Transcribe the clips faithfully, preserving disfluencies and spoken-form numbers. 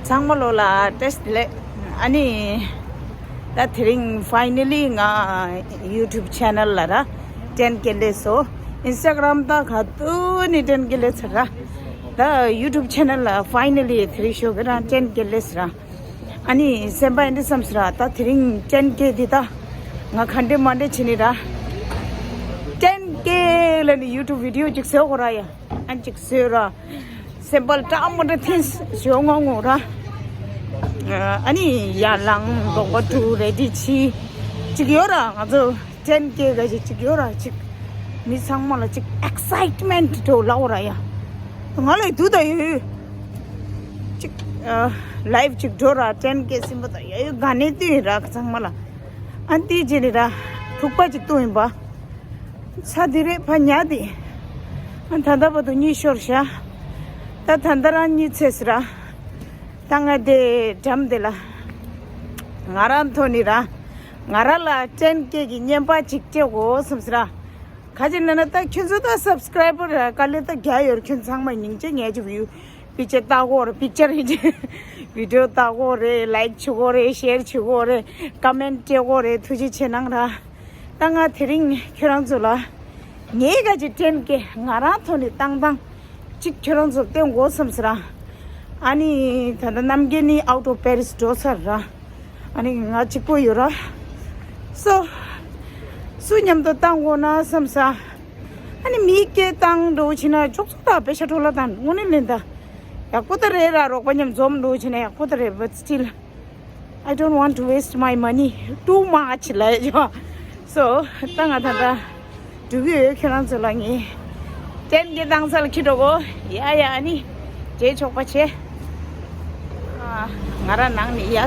ཚང་མ་ལོ་ལ་བཀྲ་ཤིས་བདེ་ལེགས། ཨ་ནི། ད་དེ་རིང་finally ང་YouTube channel ལ་ར་ten K སླེབས་སོང་། Instagram ད་ག་དུས་ནས་ten K སླེབས་ཚར་ར། ད་YouTube channel ལ་finally དེ་རིང་ཞོགས་ཀས་ར་ten K སླེབས་ར། ཨ་ནི་སེམས་པ་ཨེ་འདྲ་བསམ་སོང་ར། ད་དེ་རིང་ten K འདི་ད་ང་ག་འདྲ་མ་འདྲ་བྱས་ནས་ར། ten K ལ་ནི་YouTube video ཅིག་བཟོ་དགོས་ར་ཡ། ཨ་ཅིག་བཟོས་ར། སེམས་པ་ལ་སྐྲག་མ་སྐྲག་ཐེངས་ཞོ་ངོ་ངོ་ར། ཨ་ནི་ཡར་ལངས་དོག་པ་དྲུག་རེ་ཌི་ཆི། ཅིག་ཡོད་ར་ང་ཚོ་ten K ག་ཅིག་ཅིག་ཡོད་ར་ཅིག་མི་ཚང་མ་ལ་ཅིག་excitement འགྲོ་ལའོ་ར་ཡ། ང་ལ་དུ་ད་ཡོད། ཅིག་live ཅིག་འགྲོ་ར། ten K ཟིན་པ་ད་ཡ་ཡོད་ག་ནས་དུས་ར་ཚང་མ་ལ། ཨ་དེ་རྗེས་ནས་ར་ཐུག་པ་ཅིག་བཏུང་ཡིན་པ། ས་དེ་རེད་ཕ་ཉ་དེ། ཨ་ད་ལྟ་བར་དུ་གཉིད་ཤོར་ཤག་ད་ད་ལྟ་རང་གཉིད་ཚེས་ར། ད་ང་དེ་འགྲམ་དེ་ལ། ང་རང་ཐོན་ནི་ར། ང་རང་ལ་ten K གི་བརྙན་པར་ཅིག་སྤྲད་དགོས་བསམ་སི་ར། ག་ཅི་ན་ན་ད་ཁྱོད་ཚོ་ད་subscriber དཀའ་ལས་ད་རྒྱག་ཡོད་ར། ཁྱོད་ཚང་མ་སྙིང་རྗེ་ངས་ཅིག་view picture ལྟ་དགོས་རེད། picture video ལྟ་དགོས་རེད། like བྱེད་དགོས་རེད། share བྱེད་དགོས་རེད། comment སྤྲད་དགོས་རེད། ཐུགས་རྗེ་ཆེ་གནང་ར། ད་ང་དེ་རིང་ཁྱོད་རང་ཚོ་ལ་ངའི་ག་ཅིག་ten K ང་རང་ཐོག་ནས་བཏང་སྟངས་ཅིག་ཁྱོད་རང་ཚོར་སྟོན་དགོས་བསམ་སི་ར། ཨ་ནི་ད་ལྟ་རྣམ་རྒྱལ་ནི་out of Paris འགྲོ་ཚར་ར། ཨ་ནི་ང་གཅིག་པོ་ཡོད་ར། སོ། སུ་མཉམ་དུ་བཏང་དགོས་ན་བསམ་ས། ཨ་ནི་མི་སྐད་བཏང་འགྲོ་ཕྱིན་ན་ཅོག་ཙེ་ད་པེ་ཤ་འཕྲོ་ལ་བཏང་དངོས་གནས་ལན་ད། ཡག་པོ་ད་རེད་ར། རོགས་པ་མཉམ་འཛོམས་འགྲོ་ཕྱིན་ན་ཡག་པོ་ད་རེད། But still I don't want to waste my money too much ལ་ཡོད། So ད་ང་ད་ད། འགྲོ་གི་ཡོད། ཁྱོད་རང་ཚོ་ལ་ངས་ten K བཏང་ས་ལ་ཁྱི་འགྲོ་གོ། ཡ་ཡ་ཨ་ནི་རྗེས་ཆོག་པ་བྱེད། ང་རང་ནང་ནས་ཡ་ས་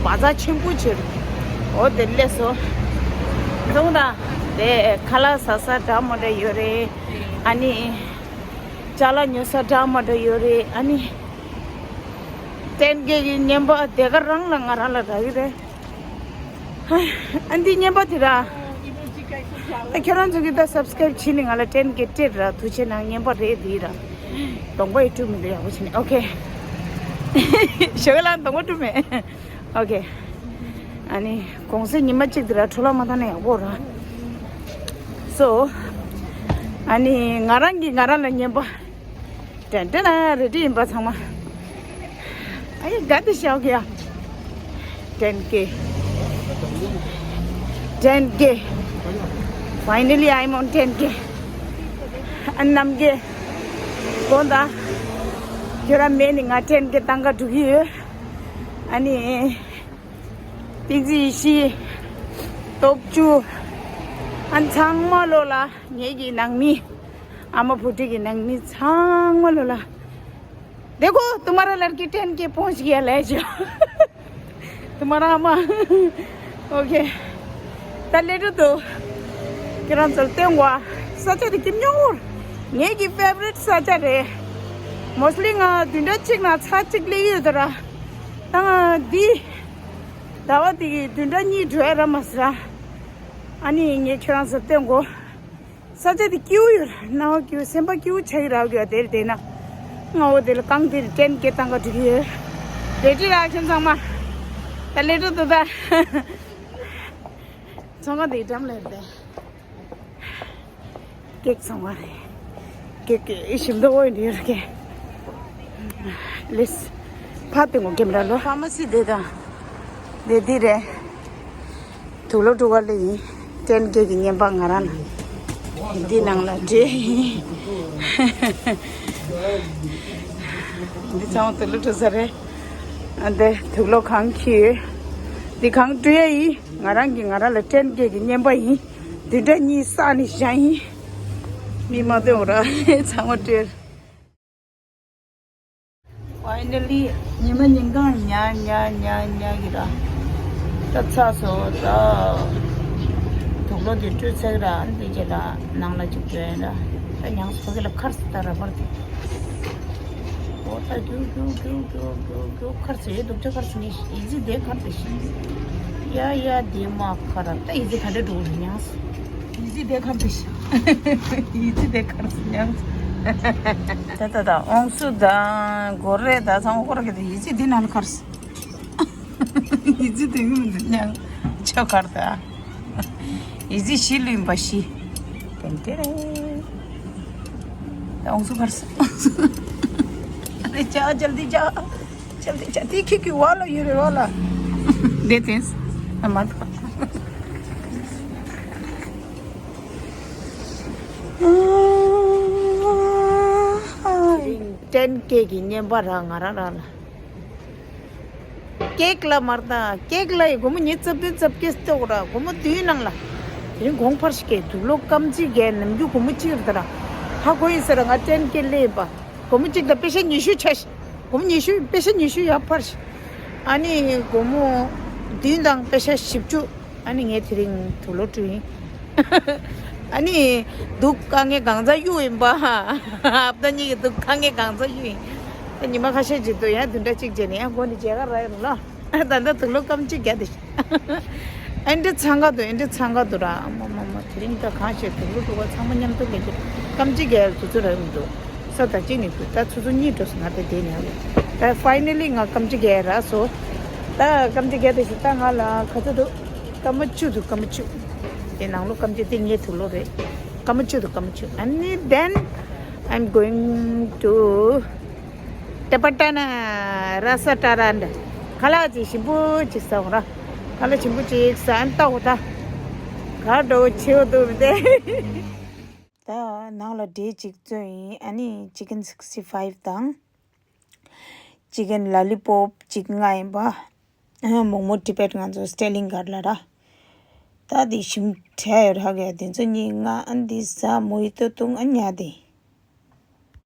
བ་ཛ་ཆེན་པོ་བྱེད་འོ་དེ་སླེབས་སོང་། མཐོང་དང་དེ་ཁ་ལག་ཟ་ས་འདྲ་མོ་འདྲ་ཡོད་རེད། ཨ་ནི་ཅ་ལག་ཉོ་ས་འདྲ་མོ་འདྲ་ཡོད་རེད། ཨ་ནི་ten K གི་བརྙན་པར་དེ་ག་རང་ལ་ང་རང་ལ་རག་གི་རེད། ཨ་འདི་བརྙན་པར་དེ་ར། ཨ་ཁྱོད་རང་ཚོ་གིས་ད་subscribe བྱས་ནས་ང་ལ་ten K སྤྲད་ར། ཐུགས་རྗེ་གནང་། བརྙན་པར་རེད་འདི་ར། གདོང་པ་ཡི་བཀྲུ་མི་འདུག་ཡག་པོ་བྱས་ནས། ཨོ་ཁེ། ཞོགས་ལ་གདོང་པ་བཀྲུ་མེད། ཨོ་ཁེ། ཨ་ནི་གུང་སེང་ཉི་མ་གཅིག་དེ་ར་འཕྲོ་བརླག་མ་བཏང་ན་ཡག་པོ་ར། So ཨ་ནི་ང་རང་གིས་ང་རང་ལ་བརྙན་པར། དྲན་དྲན་ན་རེ་ཌི་ཡིན་པ་ཚང་མ། ཨ་ཡེ་དགའ་དེ་ཤོག་ཡ། ten K ten K Finally I'm on ten K ཨ་ནམ་གེ་དགོངས་དག་ཁྱོད་རང་མེད་ནི་ང་ten K བཏང་ག་འགྲོ་གི་ཡོད། ཨ་ནི་ཏིང་འཛིན་ཡེ་ཤེས། སྟོབས་བཅུ། ཨ་ཚང་མ་ལོ་ལ་ངེད་ཀྱི་ནང་མི། ཨ་མ་བུ་ཁྲིད་ཀྱི་ནང་མི་ཚང་མ་ལོ་ལ། देखो तुम्हारा लड़की ten K पहुंच गया ले जाओ तुम्हारा अम्मा। ओके ད་སླེབས་འགྲོ་འདུག་ཁྱེད་རང་ཚོར་སྟོན་དགོས། ས་ཆ་དེ་ཀིམ་ཉོང་ངེད་ཀྱི་favorite ས་ཆ་རེད། Mostly ང་བདུན་ཕྲག་གཅིག་ནང་ཚར་གཅིག་སླེབས་ཡོད་དོ་ར། ད་ང་འདི་ཟླ་བ་འདི་གི་བདུན་ཕྲག་གཉིས་འགྲོ་ཡ་ར་མ་ཟེར་ར། ཨ་ནི་ངས་ཁྱོད་རང་ཚོར་སྟོན་དགོས། ས་ཆ་དེ་སྐྱིད་པོ་ཡོད་ར། སྣང་བ་སྐྱིད་པོ་སེམས་པ་སྐྱིད་པོ་ཆགས་ཀྱི་རག་གི་ཡོད། དེར་བསྡད་ན་སྔ་བོ་དེ་ལ་རྐང་དེ་རུ་ཀྲན་སྐད་བཏང་ག་འགྲོ་གི་ཡོད། རེ་ཌི་རག་ཁྱོད་ཚང་མ། ད་སླེབས་འགྲོ་འདུག་ད། ཚོང་ཁང་དེའི་འགྲམ་ལ་ཡོད་དེ། ཀེག་ཚོང་བ་རེད། ཀེག་ཀེག་ཞིམ་མདོག་འོད་འདི་རེད་ཀེ། ལིས། ཕ་དེ་ངོ་ཀེམ་ར་ལོ། ཕ་མ་སི་དེ་དང་། དེ་དེ་རེད། དུག་ལོག་དྲུག་པ་ལ་ཡིན། ཀྲན་ཀེག་གི་བརྙན་པར་ང་རང་ལ། འདི་ནང་ལ་འདྲེ་ཡིན། འདི་ཚང་མ་དུག་ལོག་དྲུག་ས་རེད། ཨ་འདི་དུག་ལོག་གང་ཁྱི་ཡོད། འདི་གང་བཀྲུ་ཡ་ཡིན། ང་རང་གིས་ང་རང་ལ་ཀྲན་ཀེག་གི་བརྙན་པར་ཡིན། བདུན་ཕྲག་གཉིས་བསགས་ནས་བཞག་ཡིན། མི་མ་སྟོན་ར་ཚང་མ་སྤྲེལ། Finally ཉི་མ་ཉིན་གང་ཉལ་ཉལ་ཉལ་ཉལ་གི་ར། ད་ཚ་སོ་ད། དུག་ལོག་དེ་བཀྲུས་ཚར་ར། ཨ་ནི་དེ་རྗེས་ལ་ནང་ལ་ཅིག་འགྲོ་ཡིན་ར། ད་མྱངས་སོ་གི་ལ་ཁར་སི་ད་ར་བར་དེ། ཨོ་ད་རྒྱུག་རྒྱུག་རྒྱུག་རྒྱུག་རྒྱུག་རྒྱུག་ཁར་སི་ཡེ་དུག་ཅག་ཁར་སི་ནི་ཡི་ཙི་དེ་ཁར་དེ་ཤི། ཡ་ཡ་དེ་མ་ཁ་ར་ད་ཡི་ཙི་ག་འདྲ་འགྲོ་རེ་མྱངས་སོ། ཡི་ཙི་དེ་ཁར་དེ་ཤི། ཡི་ཙི་དེ་ཁར་སི་མྱངས་སོ། ད་ད་ད་ཨོང་སུ་དང་གོ་རེ་ད་ཚང་མ་ཁོ་ར་གི་ད་ཡི་ཙི་དེ་ནང་ལ་ཁར་སི། ཡི་ཙི་དེ་ངུ་མི་འདུག་ཉང་ཆོ་ཁར་ད། ཡི་ཙི་ཤི་ལུས་པ་ཤི། ཏན་ཏན་རེད། ད་ཨོང་སུ་ཁར་སི། ཨོང་སུ། अरे जा जल्दी जा। जल्दी जा। देखिए कि वाला ये रे वाला। देते हैं। मत। ཏན་ཀེག་གི་བརྙན་པར་ར་ང་རང་རང་ལ། ཀེག་ལ་མར་དང་ཀེག་ལ་ཡི་སྒོར་མོ་ཉི་ཤུ་རྩ་བདུན་རྩ་བརྒྱད་སྟོག་ར་སྒོར་མོ་བདུན་ནང་ལ། དེ་རིང་གོང་འཕར་ཞིག་གས་དུག་ལོག་སྐམ་ཅིག་གས་ནམ་རྒྱུན་སྒོར་མོ་གཅིག་རེད་ད་ར། ཧ་གོ་ཡིན་ཟེར་ར་ང་ཏན་ཀེག་ལེན་པ། སྒོར་མོ་གཅིག་དང་པེ་ཤ་ཉི་ཤུ་ཆ་ཞིག་སྒོར་མོ་ཉི་ཤུ་པེ་ཤ་ཉི་ཤུ་ཡར་འཕར་ཞིག་ཨ་ནི་སྒོར་མོ་བདུན་དང་པེ་ཤ་བཞི་བཅུ། ཨ་ནི་ངས་དེ་རིང་དུག་ལོག་བཀྲུས་ཡིན། ཨ་ནི་དུག་བཀག་མཁན་གང་ཚ་གཡུག་ཡིན་པ། ཨབ་ད་གཉིས་ཀྱི་དུག་བཀག་མཁན་གང་ཚ་གཡུག་ཡིན། ད་ཉི་མ་ཁ་ཤས་ཅིག་འདུག་ཡང་བདུན་ཕྲག་གཅིག་རྗེས་ནས་ཡང་སྒོ་ནས་མཇལ་ག་རག་ཡོང་ལ། ད་ལྟ་དུག་ལོག་སྐམ་ཅིག་རྒྱག་དེ། ཨེ་འདྲ་འཚང་ཁ་འདུག་ཨེ་འདྲ་འཚང་ཁ་འདུག་ར། ཨ་མ་མ་མ། དེ་རིང་ད་གང་བྱས་དུག་ལོག་འགྲོ་བ་ཚང་མ་མཉམ་དུ་ལས་ཀྱི་སྐམ་ཅིག་རྒྱག་དུས་ཚོད་རག་མི་འདུག་ས་ད་གཅིག་ནས་འདུག་ད་ཆུ་ཚོད་གཉིས་འགྲོ་སོང་ང་ད་བསྡད་ནས་ཡོད། ད་ཕའི་ནལ་ལི་ང་སྐམ་ཅིག་རྒྱག་རག་སོང་། ད་སྐམ་ཅིག་རྒྱག་དེ་ཞིག་ད་ང་ལ་ག་ཚོད་འདུག་སྐར་མ་བཅུ་འདུག་སྐར་མ་བཅུ། དེ་ནང་ལོགས་སྐམ་ཅིག་དེ་ངའི་དུག་ལོག་རེད། སྐར་མ་བཅུ་འདུག་སྐར་མ་བཅུ། ཨ་ནི་then I'm going to ཏེ་པ་ཏ་ན་ར་ས་ཏ་ར་འདྲ། ཁ་ལག་ཅིག་ཞིམ་པོ་ཅིག་ཟ་འོང་ར། ཁ་ལག་ཞིམ་པོ་ཅིག་ཟ་ཨན་ལྟ་འོ་ད། ག་འགྲོ་ཆེའོ་འདུག་དེ། ད་ནང་ལ་འབྲས་ཅིག་བཙོས་ཡིན། ཨ་ནི་chicken sixty five དང་། chicken lollipop ཅིག་མངགས་ཡིན་པ། མོག་མོག་ཊི་བེཊ་ང་ཚོ་སི་ཊེ་ལིང་གར་ལ་ར། ད་དེ་ཞིམ་ཁྲ་ཡོད་ར་ག་དེ་ཚོ་གཉིས་མངགས་ཨ་ནི་དེ་ཟ་མོ་ཧི་ཏོ་བཏུང་ཨ་ཉལ་དེ།